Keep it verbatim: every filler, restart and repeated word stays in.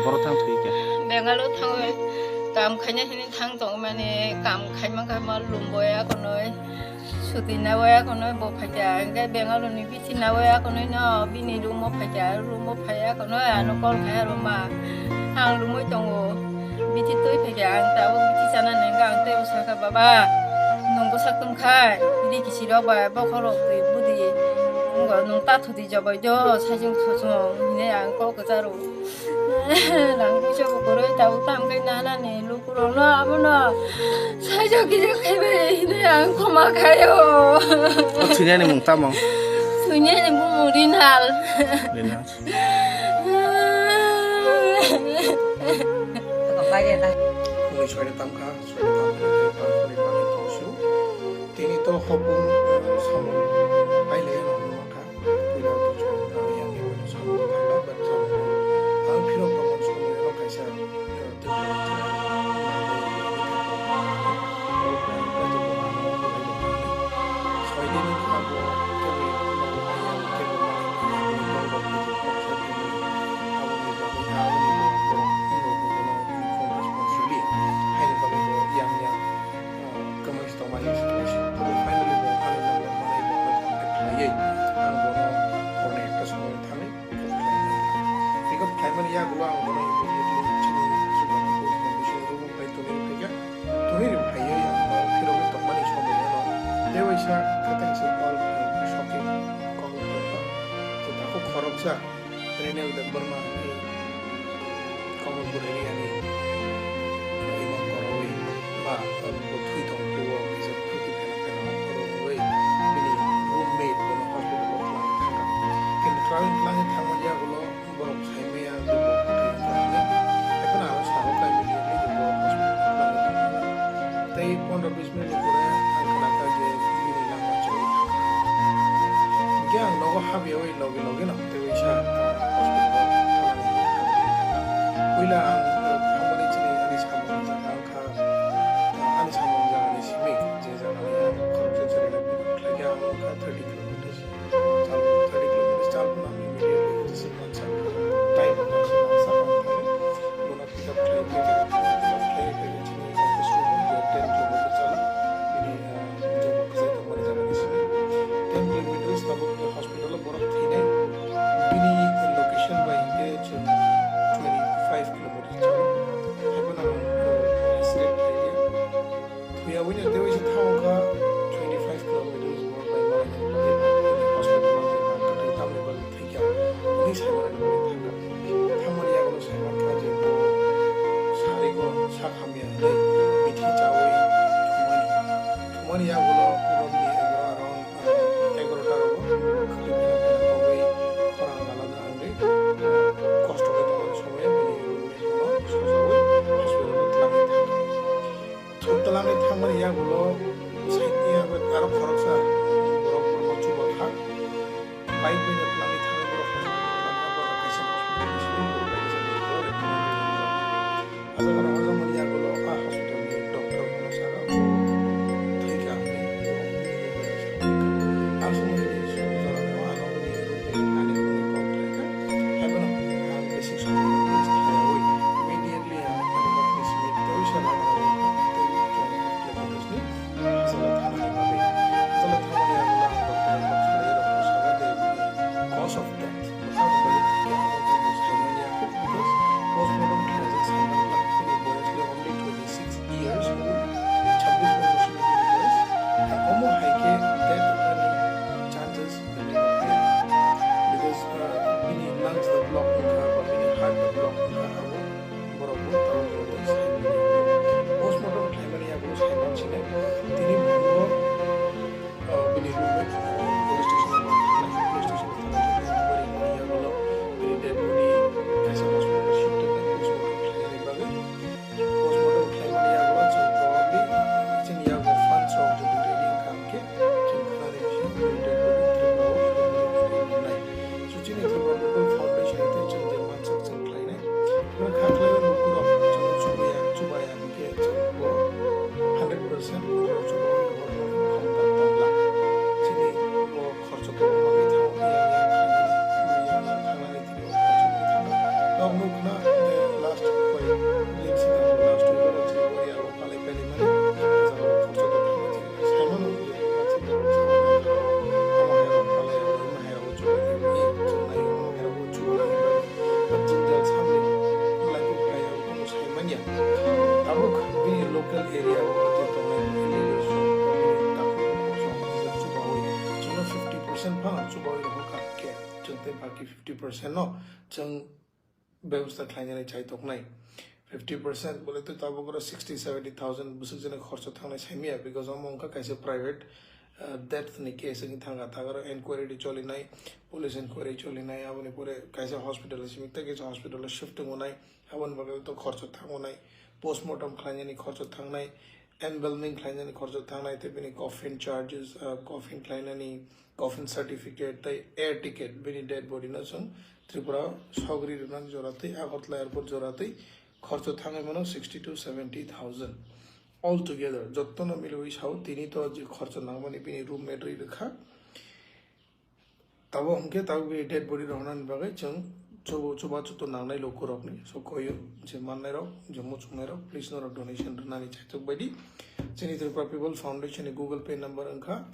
Borok thang thwi khe. Bengaluru thangwi kam khaina hini thang tong mani, kam khaima khaima lumbo ya konoi, suti na ya konoi bo phaikha, hingke Bengaluru ni bithi na ya konoi no bini room o phaikha, room o phaiya konoi ano call khai roma, ang room o tongo, bithi twi phaikha, ang tabuk bithi chana nengka, ang tei bwsakha baba, nwng bwsak tong khai, bini kisi rok bai bokhorok twi budi, nwng ta thuti jabai do, sajung thusung, hine ang kok kwcharo. Rang puisa bo kwrwi tabuk tam khe nana ni lukurok no abono saijak gijak khai bai hwnwi ang khoma khaio. O thwinani mung tamo? Thwinani mung Rinal. Rinal. Phungni soida tam kha, soida tam kha, tei phungni tongsu. Tini to hopung, eh, samung pai le no. Puila to chwng ang yang ni wngkha samung thangla, but samung ang phirok tongmani samung eno kaisa, eh, tei phirok tongmani manwi tei phirok tongmani soi din kha bo kebo no maya kebo manwi maya bo tong rok bo kok sa phimani aboni bagwi aboni bo borok wngkha bo bono uniform responsibility haini bagwi bo yang yang kwmai se tongmani se tongmani se. Tei finally bo ani number manwi bo ano contact khlaiwi ang bono horni ekta somoi thangwi pick up khlai mani. Pick up khlai mani yagulo ang bono immediately chini Tripura Police Commission room bai tongwi rwphaikha. Tongwi rwphaiwi ang bono phirogwi tongmani somoi ano tei waisa kwtal se call khlai, shocking call khlaikha. Je takhuk khoroksa Renal Debbarma ni Kamalpur area ni imang korowi ba bo thwi tong tuo kisa phuti phena phena korowi bini roommate bono hospital o twlangwi thangkha. Kintu twlangwi, twlangwi thangmani yagulo borok saimaya je bo kwthwi wngkha hwnwi. Ekheno ano sago kha immediately je bo hospital o twlangwi thangkha. Tei pondro bis minute ni pore ang khnakha je bini langma choli thangkha. Hinkhe ang nogo habyawi logi logi no tei waisa, ah, hospital o thanani thangwi thangkha. Puila ang, ah, thangmani chini ani samung jaga wngkha, ah, ani samung jagani simi je jagani ang khoroksa cherengna pick up khlaikha, ang wngkha thirty kilometers. Chal, thirty kilometers chal phano ang immediately Joseph Mansa, time Joseph Mansa ang thangwi, bono pick up khlai, pick up khlai, pick up khlai, chini office room, ten kilometers chal, bini, ah, je bo kwchai tongmani jagani simi. Ten kilometers tabuk hospital o borok thwinai, bini location bai hinkhe chwng twenty five kilometers chal, haiphano ang, ah, hesitate khlaiya. Thuya wngya tei waisa thang wngkha twenty five kilometers borok bai malai hospital o je ba kwthwi tamni bagwi thwikha hwnwi sai mani bagwi thangkha. Thangmani yagulo sai mankha je bo sarigo sak hamya hwnwi bithi chaui thumani. Thumani yagulo borokni ego around, ah, egarota rogo kwthwi phela phela kogwi khorang gana wngwi kosto khe tongmani somoio bini roommate bono sojaui hospital o twlangwi thangkha. Thwk twlangwi thangmani yagulo side ni abo aro khoroksa borok borokno chuba kha. Bike bai no twlangwi thangwi borok hospital twlangkha, borok kaisa hospital ni simi borok kaisa borok rek thangwi thangkha. Ajagano hojagmani yagulo a hospital ni doctor bono saka thwikha hwnwi borok ni yagulo sakha. Ang sumui ni sumui jorano ano bini rukni ani bini kok khlaikha. Haibano ang basic sumui ni thayawi immediately ang ani bakni simi tei uisa lama rok tei twenty kilometers ni Hasala thana ni bagwi. Hasala Area o tei tongnai illegal song, tongnai takhuk song, chubawi, chwngno fifty percent phano chubawi rwkha khe, chwng tei baki fifty percent no chwng bebosta khlainani chai toknai. Fifty percent bole tei tabuk oro sixty seventy thousand bwswk jani khorcho thangnai saimaya, because omo wngkha kaisa private, uh, death ni case wngwi thangkha, tak oro enquiry di cholinai, police enquiry cholinai, aboni pore kaisa hospital simi tei kaisa hospital o shift wngnai, aboni bagwi to khorcho thangnai, postmortem khlainani khorcho thangnai, embalming khlainani khorcho thangnai, tei bini coffin charges, uh, coffin khlainani, coffin certificate tei air ticket, bini dead body no chwng Tripura sogri rwnani jora tei Agartala airport jora tei khorcho thangwi mano sixty to seventy thousand. All together, jottono milwi sao tini to je khorcho nangmani bini roommate rwi rwkha. Tabo hwnkhe tabuk bini dead body rohornani bagwi chwng chubu-, chubachu to nangnai lukurokni. So koyo je mannairok, je muchungnairok, please norok donation rwnani chaitok baidi. Chini Tripura People Foundation ni Google Pay number wngkha